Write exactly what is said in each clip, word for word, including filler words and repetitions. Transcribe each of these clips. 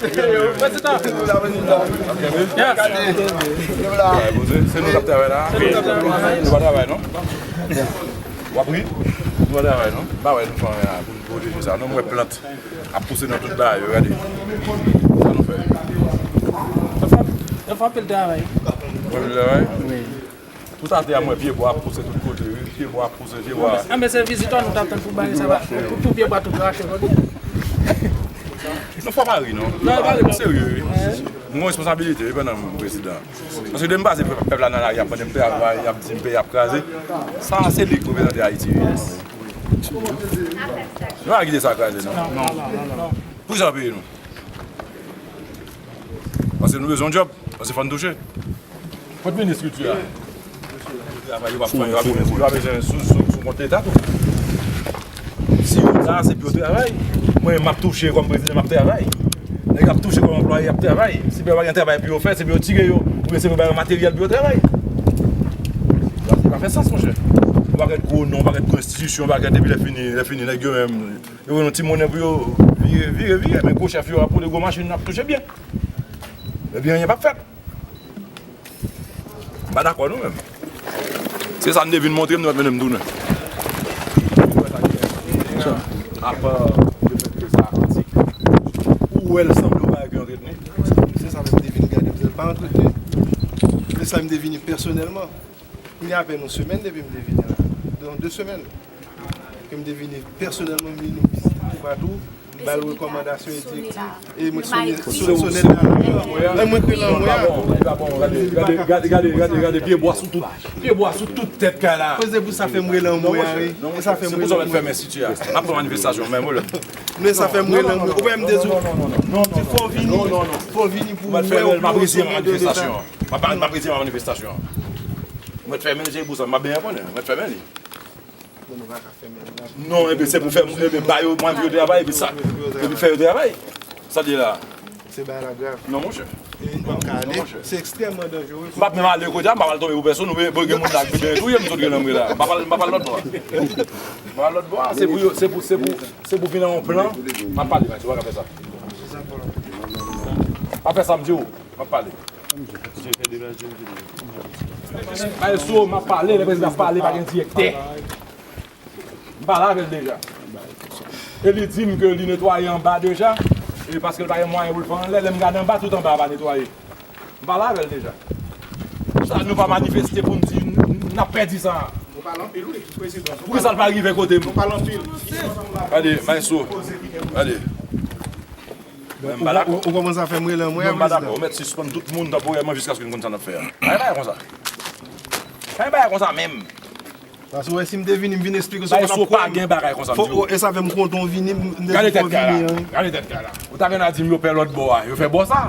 Prezidan. Yes. Se nou k ap travay la. Nou pa travay non. W ap ri? Nou pa travay non. M pa wè nou fè anyen la pou nou pwoteje sa non. M wè plant ap pouse nan tout bagay yo, gade. Sa nou fè? Yo fè, yo fè anpil travay. Anpil travay? Wi. Tout atè a, m wè pye bwa ap pouse tout kote, wi. Pye bwa ap pouse, pye bwa. Anben, se vizitè nou t ap tann pou bagay sa, pou, pou pye bwa tout rache kote. Non, fò pa ri non. Non, pa ri. M serye, wi. M gen responsabilite, wi, pandan m prezidan. Paske depi m pase pèp la nan lari, y ap mande m travay, y ap di m peyi ap kraze. Sa, se li k reprezante Ayiti, wi. Nou pa kite sa kraze, non. Poukisa peye nou? Paske nou bezwen yon djòb, paske fò n touche. Kot minis kilti a? Travay, yo p ap pran, yo p ap pran, yo pa bezwen sou, sou, sou kont Leta tou. Si yo la, se pou yo travay. Mwen, m ap touche kòm prezidan, m ap travay. Nèg ap touche kòm anplwaye, y ap travay. Si yo pa gen travay pou yo fè, se pou yo tire yo, oubyen se pou yo ba yo materyèl pou yo travay. Sa pa fè sans, monchè. Yon pakèt gwo non, yon pakèt gwo enstitisyon, yon pakèt epi lè fini, lè fini, nèg yo menm, yo gen yon ti monnen pou yo vire, vire, vire, men gwo chèf yo ap woule gwo machin, ap touche byen. Epi anyen p ap fèt. M pa dakò non menm. Se sa n te vin montre m, nou mèt mennen m tounen. Apa le fèt ke sa antik, ou wè l sanble yon bagay ki antreteni? Se sa menm m te vin gade, m di l pa antreteni. Men sa m te vini pèsonèlman. M gen apèn yon semèn depi m te vini la. Donk, de semèn. Ke m te vini pèsonèlman, m vin vizite toupatou, m ba l rekòmandasyon, e direktiv, e mwen sonnen, sonnen, sonnen la. Lè mwen kwè nan mwen a. Gade, gade, gade, gade, gade, pye bwa sou tout, pye bwa sou tout tèt kay la. Koze pou sa fè m rele anmwe a, wi. E sa fè m rele anmwe. Se pou sa w mèt fèmen siti a. N ap fè manifestasyon, men, mwen. Men sa fè m rele anmwe. Ou pa m te di w, se fò w vini, fò w vini pou w wè, w pran sonnen de Leta. M ap fèmen manifestasyon. M ap fèmen, se pou sa, m ap byen konnen. M ap fèmen li. Men nou pa ka fèmen l la. Non, ebyen, se pou fè, ebyen, ba yo mwayen pou yo travay, epi sa, epi fè yo travay. Sa l ye la. Se bagay la grav. Non, monchè. E, m ka ale. Non, monchè. Se ekstrèmman danjere. M p ap menm ale kote a, m p ap al tonbe pou pèsonn, oubyen, bon, gen moun la ki byen touye m, sot gen lanmri la. M p ap al, m p ap al lòt bò a. M p ap al lòt bò a, se pou yo, se pou, se pou, se pou vin nan yon plan, m ap pale, men, se pa ka fè sa. Pa fè sa, m di w, m ap pale. Maestro, m ap pale, lè prezidan ap pale, pa gen direktè. M pale avè l deja. E li di m ke li netwaye anba deja, e paske l pa gen mwayen pou l fè anlè, lè m gade anba, tout anba a pa netwaye. M pale avè l deja. Sa nou pa manifeste pou n di n, n, n ap pèdi sa a. Nou pale anpil, wi, prezidan. Poukisa l pa rive kote m? Nou pale anpil. Gade, maestro. Gade. Mwen, m pa dakò. Ou, ou, ou kòmanse a fè m rele anmwe a, prezidan. Mwen, m pa dakò. Ou mèt sispann tout moun tanpòrèman jiskaske n konn sa n ap fè a. Pa gen bagay konsa. Pa gen bagay konsa menm. Paske w wè, si m te vini, m vin esplike w, se w pa t ap kwè m. Maestro, pa gen bagay konsa, m di w. E sa fè m kontan w vini, m, m te di fò w vini an. Gade tèt kay la. Gade tèt kay la. Ou ta gen a di m yo pè lòt bò a. Yo fè bò sa.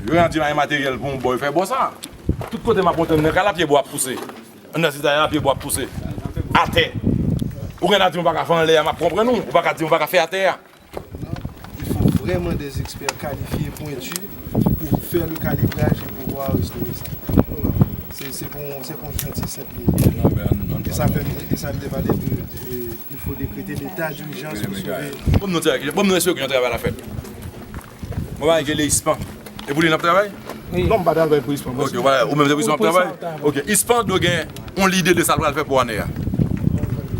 Yo gen a di m a gen materyèl pou yon bò, yo fè bò sa. Tout kote m ap monte nan kay la, pye bwa ap pouse. Anndan sitwayen an, pye bwa ap pouse. Atè. Ou gen a di m ou pa ka fè anlè a, m ap konprann ou. Ou pa ka di m ou pa ka fè atè a. Non, il faut vraiment des experts qualifiés, pointus, pour faire le calibrage et pouvoir restaurer ça. Se, se pou, se pou yon chantye senp li ye. E sa fè m, e sa m te pale de, de, il faut décréter l'état d'urgence pour sauver. Bon, nou, bon, nou espere ke yon travay la fèt. Mwen pa gen le ispan. E pou li n ap travay? Wi. Non, m pa travay pou ispan. Ok, ou menm se pou ispan w ap travay? Ok, ispan dwe gen yon lide de sa l pral fè pou ane a.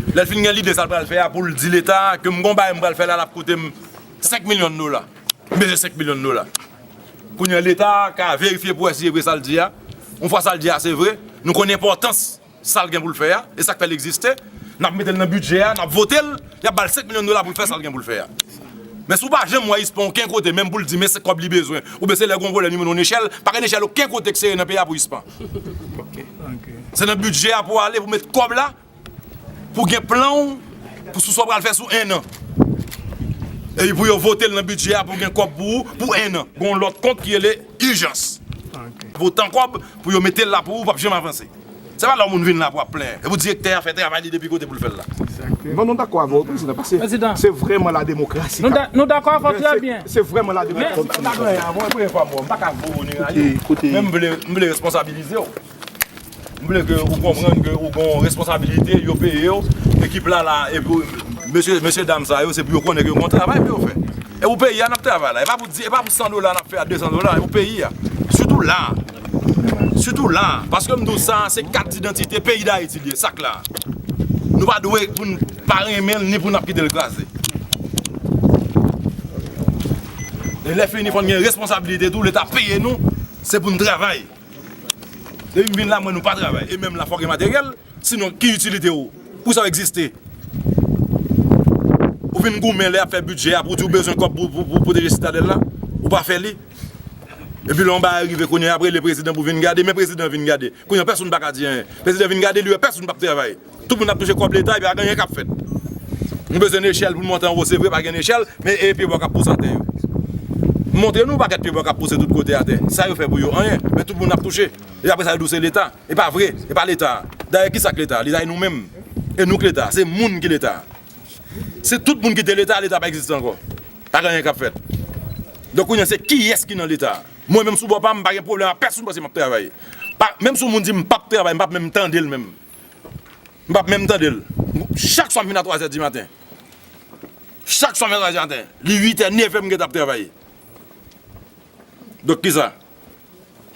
Lè l fin gen lide sa l pral fè a, pou l di Leta ke m gon bagay m pral fè la, l ap koute m senk milyon dola. M bezwen senk milyon dola. Kounye a, Leta ka verifye pou wè si se vre sa l di a. Yon fwa sa l di a se vre, nou konn enpòtans sa l gen pou l fè a, e sa k fè l egziste, n ap mete l nan bidjè a, n ap vote l, y ap ba l senk milyon dola pou l fè sa l gen pou l fè a. Men si w pa janm wè ispan okenn kote, menm pou l di men se kòb li bezwen, oubyen se lè gen yon pwoblèm li mennen yon nechèl, pa gen nechèl okenn kote k sere nan peyi a pou ispan. Se nan bidjè a pou ale, pou met kòb la, pou gen plan w, pou sou sa w pral fè sou en an. Epi pou yo vote l nan bidjè a, pou gen kòb pou ou, pou en an. Gen yon lòt kont ki rele ijans. Votan kòb pou yo mete l la pou ou, w p ap janm avanse. Se pa lè yon moun vin la pou ap plenyen. E pou direktè a fè travay li depi kote pou l fè l la. Bon, nou dakò avè w, prezidan, paske se vrèman la demokrasi. Nou da-, nou dakò avè w trè byen. Se vrèman la demokrasi. Men, m pa gen anyen avè w, premye fwa m wè w, m pa ka voye w ni rayi w. Men m vle, m vle responsabilize w. M vle ke ou konprann ke ou gon responsabilite, yo peye w, ekip la la, epi mesye, mesye dam sa yo, se pou yo konnen ke yo gon travay pou yo fè. E pou peyi a n ap travay la. E pa pou di, e pa pou san dola n ap fè a, de san dola, e pou peyi a. Sitou la. Sitou la. Paske m di w sa, se kat didantite peyi Dayiti li ye, sa k la. Nou pa dwe pou n pa renmen l, ni pou n ap kite l kraze. E lè fini, fò n gen responsabilite tou, Leta peye nou, se pou n travay. Depi m vin la, m wè nou pa travay. E menm la, fò gen materyèl. Sinon, ki itilite w? Poukisa w egziste? Ou vin goumen lè y ap fè bidjè a pou di w bezwen kòb pou, pou, pou pwoteje Sitadèl la. Ou pa fè li. Epi lè yon bagay rive kounye a, ap rele prezidan pou vin gade, men prezidan vin gade. Kounye a, pèsonn pa ka di anyen. Prezidan vin gade, li wè pèsonn p ap travay. Tout moun ap touche kòb Leta, epi pa gen anyen k ap fèt. Nou bezwen nechèl pou n monte anwo, se vre, pa gen nechèl, men e pyebwa k ap pouse atè yo. M montre nou yon pakèt pyebwa k ap pouse tout kote atè. Sa yo fè pou yo? Anyen. Men tout moun ap touche. E apre sa, yo di w se Leta. E pa vre. E pa Leta. Dayè, ki sa k Leta? Leta e nou menm. E nou k Leta. Se moun ki Leta. Si tout moun kite Leta, Leta pa egziste ankò. Pa gen anyen k ap fèt. Donk, kounye a, se kiyès ki nan Leta? Mwen menm, sou bò pa m, m pa gen pwoblèm ak pèsonn paske m ap travay. Pa, menm si yon moun di m p ap travay, m p ap menm tande l menm. M p ap menm tande l. Chak swa m fin a twazè di maten. Chak swa m fin a twazè di maten. Li uitè, nevè m gentan ap travay. Donk, kisa?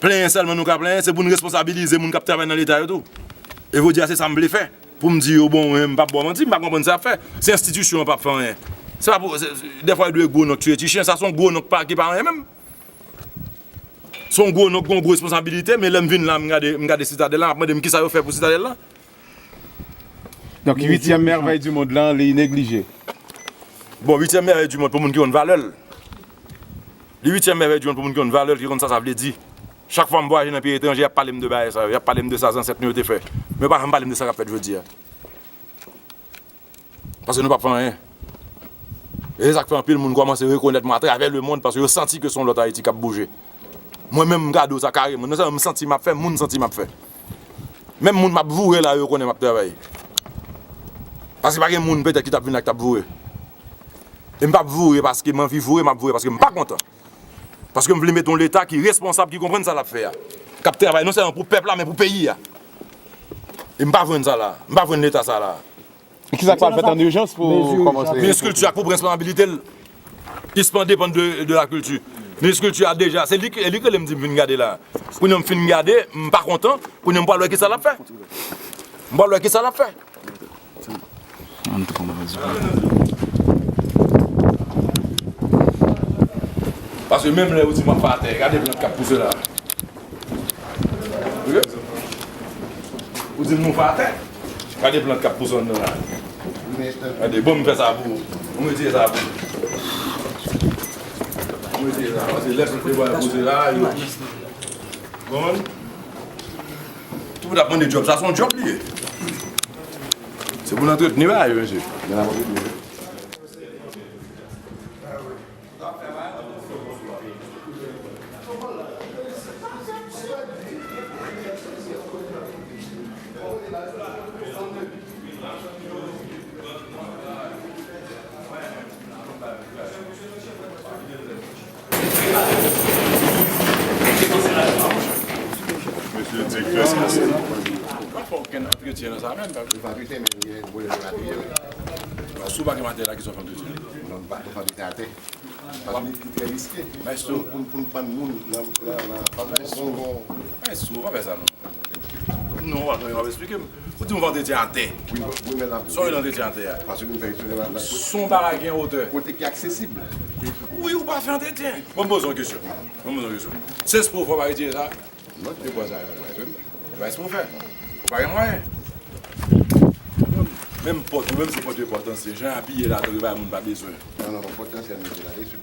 Plenyen sèlman nou ka plenyen, se pou n responsabilize moun k ap travay nan Leta yo tou. E jodi a, se sa m vle fè. Pou m di yo, bon, men m p ap ba w manti, m pa konprann sa y ap fè. Se enstitisyon an p ap fè anyen. Se pa pou, se, se, dèfwa yo dwe gwo nonk tiye ti chen, sa se yon gwo nonk pa, ki pa anyen menm. Se yon gwo nonk, yon gwo responsabilite, men lè m vin la, m gade, m gade Sitadèl la, m ap mande m kisa yo fè pou Sitadèl la. Donk, uityèm mèvèy di mond lan, li neglije. Bon, uityèm mèvèy di mond pou moun ki konn valè l. Li uityèm mèvèy di mond pou moun ki konn valè l, ki konn sa sa vle di. Chak fwa m vwayaje nan peyi etranje, y ap pale m de bagay sa yo, y ap pale m de sa zansèt nou yo te fè. Men yo pa janm pale m de sa k ap fèt jodi a. Paske nou p ap fè anyen. E se sa k fè anpil moun kòmanse rekonèt mwen atravè lemonn paske yo santi ke se yon lòt Ayiti k ap bouje. Mwen menm, m ka di w sa kareman. Non sèlman m santi m ap fè, moun santi m ap fè. Menm moun m ap voure la, yo konnen m ap travay. Paske pa gen moun petèt ki t ap vin la ki t ap voure. E m p ap voure paske m anvi voure, m ap voure paske m pa kontan. Paske m vle mete yon Leta ki responsab, ki konprann sa l ap fè a. K ap travay non sèlman pou pèp la, men pou peyi a. E m pa jwenn sa la. M pa jwenn Leta sa la. Kisa k pral fèt an ijans pou kòmanse? Minis Kilti a k pou pran responsabilite l, ki sispann depann de, de lakilti. Minis Kilti a deja, se li ki, li ki rele m di m vin gade la. Kounye a m fin gade, m pa kontan, kounye a m pral wè kisa l ap fè. M pral wè kisa l ap fè. Paske menm lè yo di m ap fè atè, gade plant k ap pouse la. Ou di m nou fè atè. Gade plant k ap pouse anndan la. Gade, bon, m fè sa pou ou. Bon, m retire sa pou ou. Bon, m retire sa. Paske lè plant yo pral pouse la, yo. Konprann? Tout moun ap mande djòb. Sa se yon djòb li ye. Se pou n antretni bagay yo, mesye. Mesye direktè, pa fè okenn antretyen nan sa menm, pa vre? Li pa antretyen, men li gen pwoblèm de materyèl. Si w pa gen materyèl la, kisa w fè antretyen? Non, nou pa, nou pa mete atè. Paske li, li trè riske. Maestro. Pou, pou, pou n pann moun nan, nan, nan, pa bon, bon. Maestro, pa fè sa non. Non, w ap, w ap eksplike m. Ou di m fè antretyen atè. Wi, wi, men la. Sa w rele antretyen atè a? Paske nou fè eksperyans la. Son bagay gen wotè. Kote ki aksesib. Wi, ou pa fè antretyen. Bon, m poze yon kesyon. Bon, m poze yon kesyon. Se espre w fè w pa retire sa? Non, se pa sa, non, non. Ou pa espre w fè? Ou pa gen mwayen? Menm pòt, ou menm se pòt yo pòt ansyen. Jan apiye la, tou, bay moun pa bezwen. Non, non, non, pòt ansyen, mesye, la, e sou.